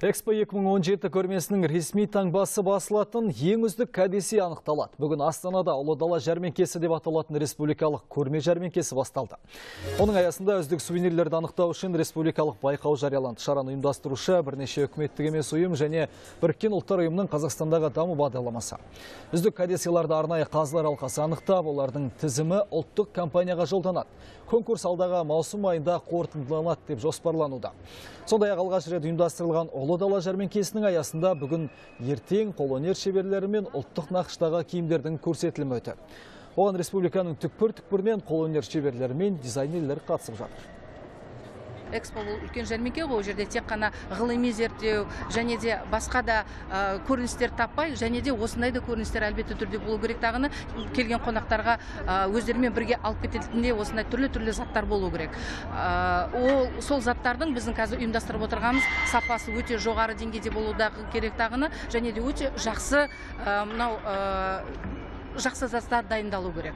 Экспо 2017 көрмесінің ресми таңбасы басылатын ең үздік кәдесый анықталады. Бүгін Астанада Ұлы Дала жәрмеңкесі деп аталатын республикалық көрме жәрмеңкесі басталды. Оның аясында үздік сувенирлерді анықтау үшін республикалық байқау жарияланды. Шараны ұйымдастырушы бірнеше үкіметтік емес ұйым және Біріккен Ұлттар Ұйымының Қазақстандағы даму бағдарламасы. Үздік кәдесыйларды арнайы қазылар алқасы анықтап, олардың тізімі ұлттық компанияға жолданады. Конкурс алдағы маусым айында қорытындыланады деп жоспарлануда. Сондай-ақ алғаш рет ұйымдастырылған Ұлы Дала жәрмеңкесінің аясында бүгін ертең қолөнер шеберлері мен ұлттық нақыштағы киімдердің көрсетілімі өтеді. Оған республиканың түкпір-түкпірінен қолөнер шеберлері мен дизайнерлер қатысып жатыр. Экспо бұл үлкен жәрмеңке ғой, ол жерде тек қана ғылыми зерттеу және де басқа да көріністер таппай, және де осындай да көріністер әлбетте түрде болу керек тағыны келген қонақтарға өздерімен бірге алып кететіндей осындай түрлі-түрлі заттар болу керек. Ол сол заттардың біздің қазір ұйымдастырып отырғанымыз сапасы өте жоғары деңгейде болу керек тағыны және де өте жақсы мынау жақсы заттар дайындалу керек.